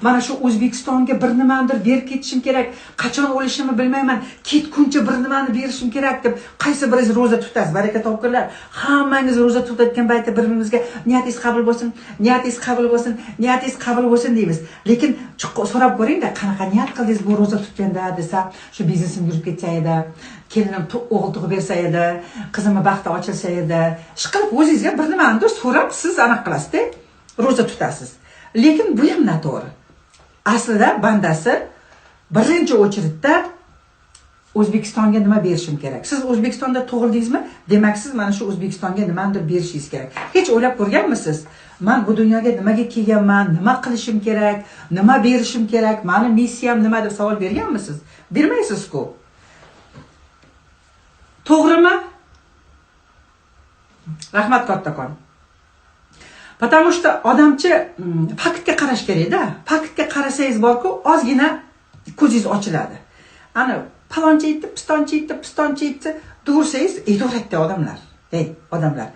Mana shu O'zbekistonga bir nimanidir berib ketishim kerak, qachon o'lishimni bilmayman, ketguncha bir nimani berishim kerak deb qaysi biringiz ro'za tutasiz? Baraka topkurlar, hammangiz ro'za tutayotgan paytda bir birimizga niyatingiz qabul bo'lsin, niyatingiz qabul bo'lsin, niyatingiz qabul bo'lsin deymiz. Lekin so'rab ko'ringda, qanaqa niyat qildingiz bu ro'za tutganda desa, shu biznesim yurib ketsa edi, kelinim o'g'il tug'ib bersa edi, qizimni baxti ochilsa edi. Ishqilib o'zingizga bir nimanidir so'rab siz anaqa qilasizda, ro'za tutasiz. Lekin bu ham noto'g'ri. Aslida bandasi birinchi очередь da O'zbekistonga nima berishim kerak? Siz O'zbekistonda tug'ildingizmi? Demak, siz mana shu O'zbekistonga nimanidir berishingiz kerak. Hech o'ylab ko'rganmisiz? Man bu dunyoga nimaga kelganman, nima qilishim kerak, nima berishim kerak, mani missiyam nima deb savol berganmisiz? Bermaysiz-ku. To'g'rimi? Rahmat kattakon. Потому что odamchi faktga qarash kerakda. Faktga qarasangiz borku, ozgina ko'zingiz ochiladi. Ana palonchi aytdi, pistonchi aytdi, pistonchi aytdi, deversangiz, aytaveradida odamlar. Ey, odamlar.